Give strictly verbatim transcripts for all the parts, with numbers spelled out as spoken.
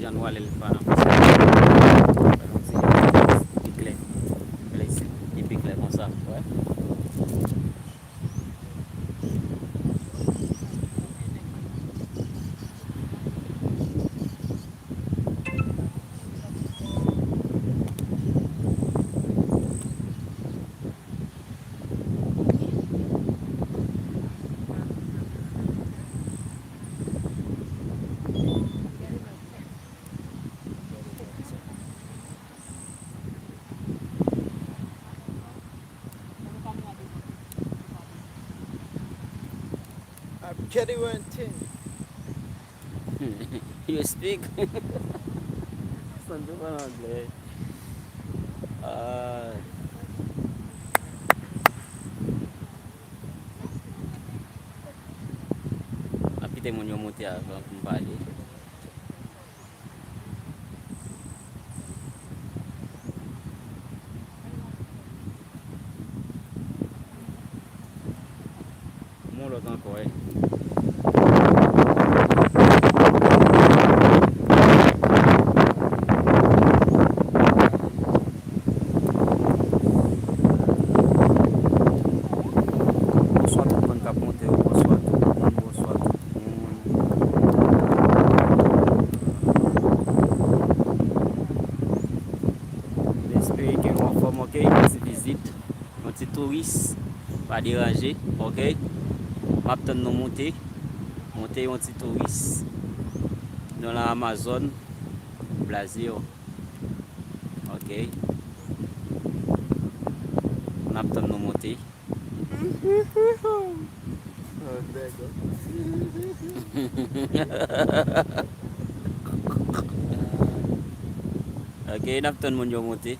Jan nou wè lè l pa nan. Fè l yon ti pi klè. Fè l isit, li pi klè konsa, wè. I'm getting one thing. You speak? Santi w pale anglè. Ah. M ap kite moun yo monte avan pou m pale. Yon lòt ankò, wi. Bonswa tout moun k ap monte yo, bonswa tout moun, bonswa tout moun. M espere ke nou anfòm, ok? Yon ti vizit, yon ti touris, pa deranje, ok? M ap tann nou monte, monte yon ti touris. Nou nan Amazòn, Brazil. Ok. N ap tann nou monte. Ok, n ap tann moun yo monte.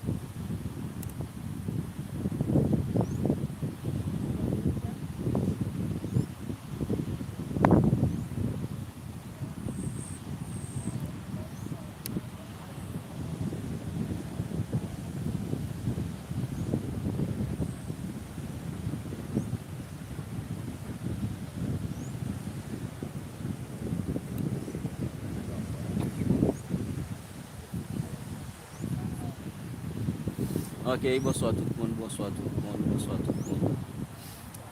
Ok, bonswa tout moun, bonswa tout moun, bonswa tout moun.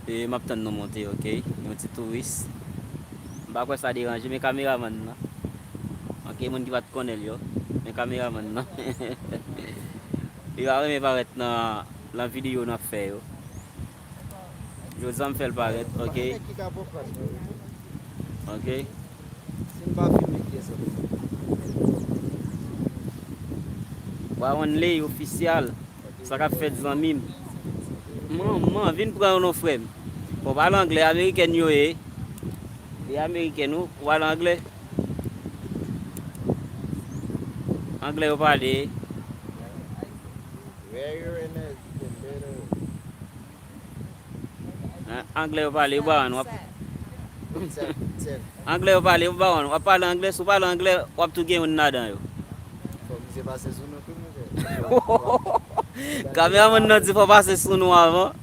E m ap tann nou monte, ok? Yon ti touris. M pa kwè sa deranje, men kameramann nan. Ok, moun ki pa t konnen l yo. Men kameramann nan. Li pa renmen parèt nan, nan videyo n ap fè yo. Jodi a m fè l parèt, ok? Ok? Si m pa filme, kiyès ap filme? Wawan Ley ofisyal. Sa k ap fèt, zanmi m? Manman, vin pran yon non, frè m. Fò w pale anglè, amerikèn yo ye. Li amerikèn, ou, ou pale anglè? Anglè yo pale. An-, anglè yo pale, yo ba w ap. Anglè yo pale, yo ba w ap pale anglè, si w pale anglè, w ap tou gen youn ladan yo. Kameramann nan di fò pase sou nou avan.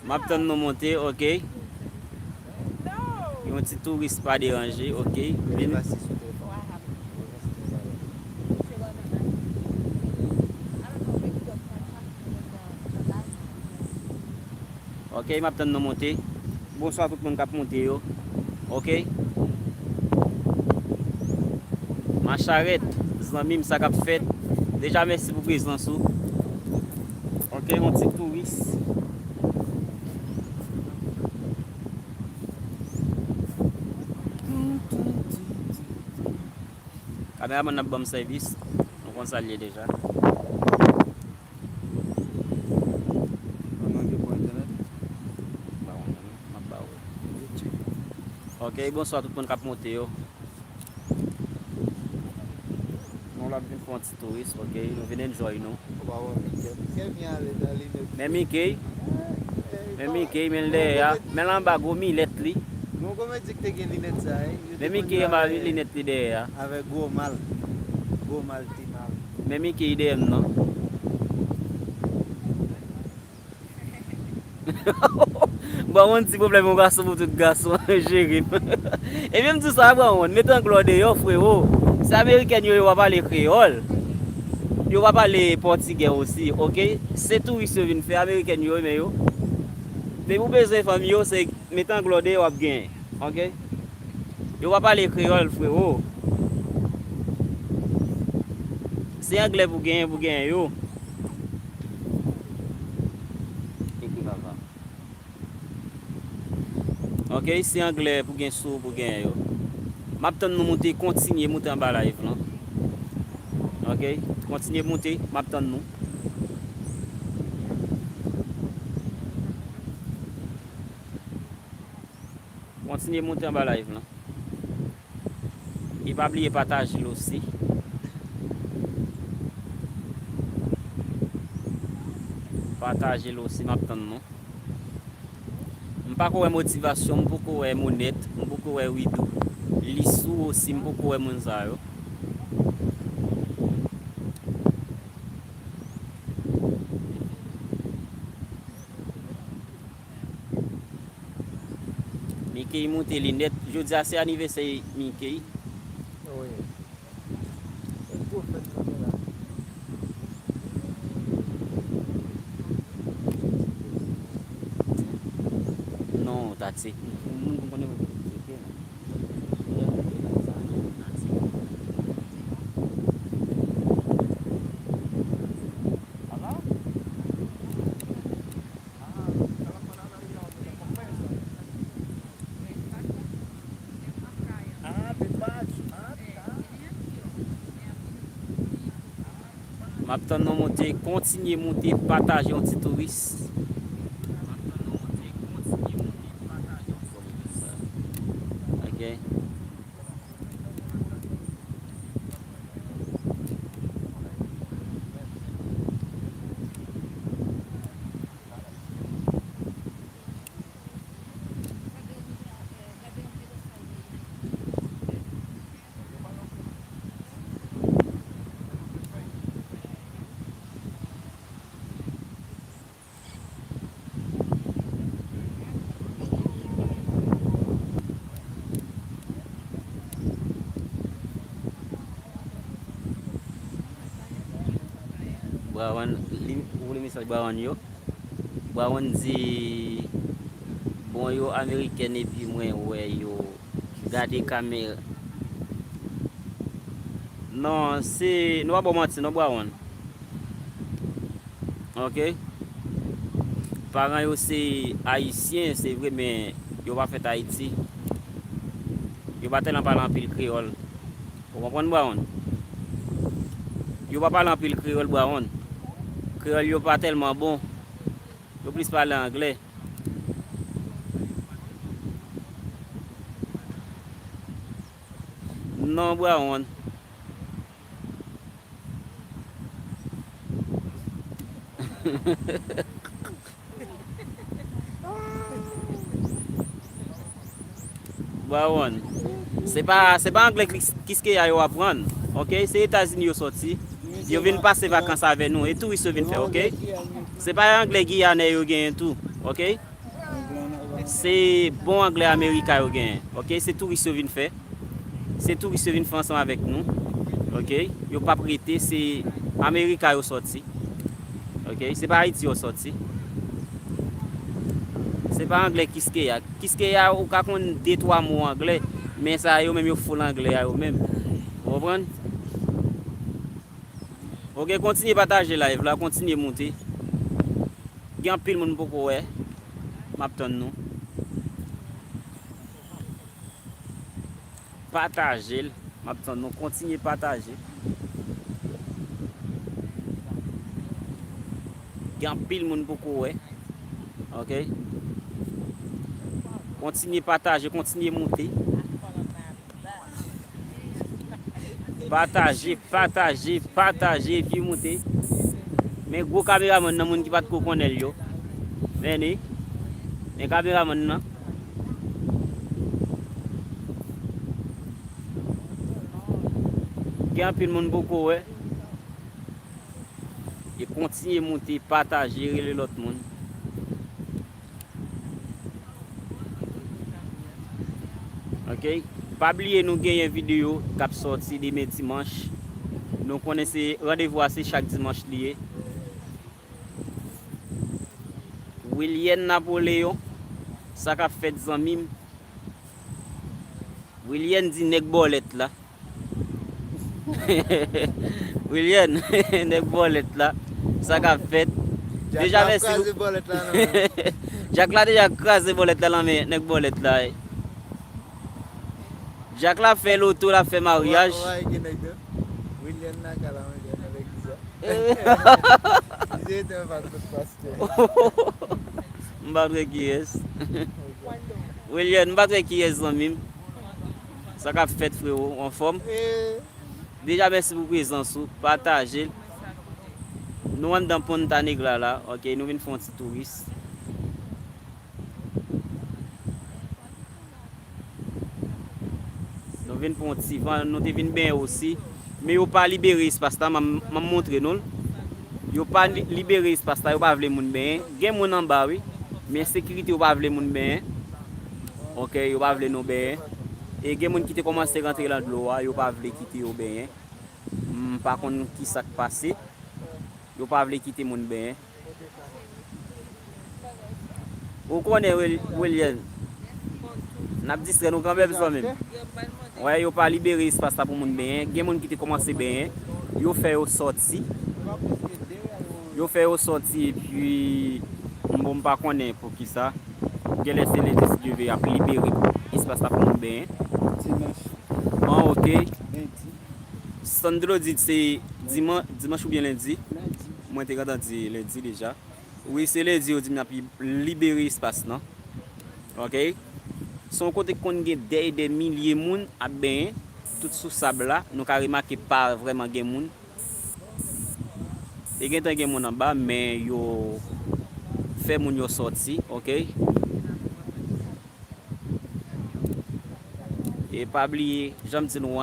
M ap tann nou monte, ok? Yon ti touris pa deranje, ok? Vin. Ok, m ap tann nou monte. Bonswa tout moun k ap monte yo. Ok. Macharèt, zanmi m, sa k ap fèt? Deja, mèsi pou prezans ou. Ok, yon ti touris. Kameramann nan ap ban m sèvis. Nou konn sa l ye deja. An anglè pou entènèt? Ba w, m ap ba w. Ok, bonswa tout moun k ap monte yo. Nou la vin fè yon ti touris, ok? Nou vin enjoy nou. Men Mickey. Men Mickey, men l dèyè a. Men l anba gwo milèt li. Men Mickey anba linèt li dèyè a. Avèk gwo mal. Gwo mal, ti mal. Men Mickey dèyè m nan. Bon, yon ti pwoblèm yon gason pou tout gason jere. Ebyen, m di sa, bon, mete anglè w deyò, frewo. Se amerikèn yo, yo pa pale kreyòl. Yo pa pale pòtigè osi, oke? Se touris yo vin fè, amerikèn yo renmen yo. Depi w bezwen fanmi yo, se mete anglè w deyò, w ap genyen, oke? Yo pa pale kreyòl, frewo. Se anglè pou genyen, pou genyen yo. Ekri papa. Oke, se anglè pou gen sou, pou gen yo. M ap tann nou moute, kontinye moute anba live lan. Oke, kontinye moute, m ap tann nou. Kontinye moute anba live lan. E pa bliye pataje l osi. Pataje l osi, m ap tann nou. M pako wè Motivasyon, m poko wè Monèt, m poko wè Widou. Lisou osi, m poko wè moun sa yo. Mickey moute linèt. Jodi a se anivèsè Mickey. Wi. Se gwo fèt nou gen la. Non, taksi. Moun konn konnen mwen. M ap tann nou moute, kontinye moute, pataje yon ti touris. Ok. Brown, li voye mesaj Brown yo. Brown di, bon, yo amerikèn epi mwen wè yo gade kamera. Non, se, nou pa ba w manti, non, Brown. Ok. Paran yo se ayisyen, se vre, men yo pa fèt Ayiti. Yo pa tèlman pale anpil kreyòl. Ou konprann, Brown? Yo pa pale anpil kreyòl, Brown. Kreyòl yo pa tèlman bon. Yo plis pale anglè. Non, Brown. Brown. Se pa, se pa anglè Kis-, Kiskeya yo aprann. Ok? Se Etazini yo sòti. Yo vin pase vakans avè nou. E touris yo vin fè, ok? Se pa anglè giyanè yo genyen tou. Ok? Se bon anglè Amerika yo genyen. Ok? Se touris yo vin fè. Se touris yo vin fè ansanm avèk nou. Ok? Yo p ap rete, se Amerika yo sòti. Ok? Se pa Ayiti yo sòti. Se pa anglè Kiskeya. Kiskeya, ou ka konn de twa mo anglè, men sa yo menm yo full anglè a yo menm. Ou konprann? Ok, kontinye pataje live la, kontinye moute. Gen anpil moun m poko wè. M ap tann nou. Pataje l. M ap tann nou kontinye pataje. Gen anpil moun poko wè. Ok. Kontinye pataje, kontinye moute. Pataje, pataje, pataje, epi moute. Men gwo kameramann nan, moun ki pa t ko konnen l yo. Men li. Men kameramann nan. Gen anpil moun poko wè. E kontinye moute, pataje, rele lòt moun. Ok, pa bliye nou genyen videyo k ap sòti demen dimanch. Nou konnen se randevou a se chak dimanch li ye. Willian Napoleon, sa k ap fèt zanmi m? Willian di nèg bòlèt la. Willian, nèg bòlèt la, sa k ap fèt? Deja mèsi. Kraze bòlèt la nan men. Jak la deja kraze bòlèt la nan men nèg bòlèt la. Jak la fè loto, la fè maryaj. Willian nan ka la manje nan legliz la. Li te pa tout pastè. M pa t wè kiyès. Willian, m pa t wè kiyès zanmi m. Sa k ap fèt, frewo, anfòm? Deja mèsi pou prezans ou, pataje l. Nou anndan Punta Negra la, ok, nou vin fè yon ti touris. Nou vin pran yon ti van, nou te vin benyen osi. Men yo pa libere espas la, m ap montre nou l. Yo pa li- libere espas la, yo pa vle moun benyen. Gen moun anba, wi. Men sekirite yo pa vle moun benyen. Ok, yo pa vle nou benyen. E gen moun ki te kòmanse rantre nan dlo a, yo pa vle kite yo benyen. M pa konn ki sa k pase. Yo pa vle kite moun benyen. Ou konnen, Wil- William. N ap distrè nou kanmenm, zanmi m. Wè, yo pa libere espas la pou moun benyen. Gen moun ki te kòmanse benyen. Yo fè yo sòti. Yo fè yo sòti, epi, bon, m pa konnen poukisa. Genlè se lendi, si Dye ve, y ap libere espas la pou moun benyen. Dimanch. An, ok. Lendi. Sandro di se diman- dimanch oubyen lendi. Lendi. Mwen te gentan di lendi deja. Wi, se lendi yo di m y ap li- libere espas lan. Ok? Se yon kote k konn gen dè e dè milye moun ap benyen. Tout sou sab la, nou ka remake pa vrèman gen moun. E gentan gen moun anba, men yo fè moun yo sòti, ok? E pa bliye, jan m di nou an,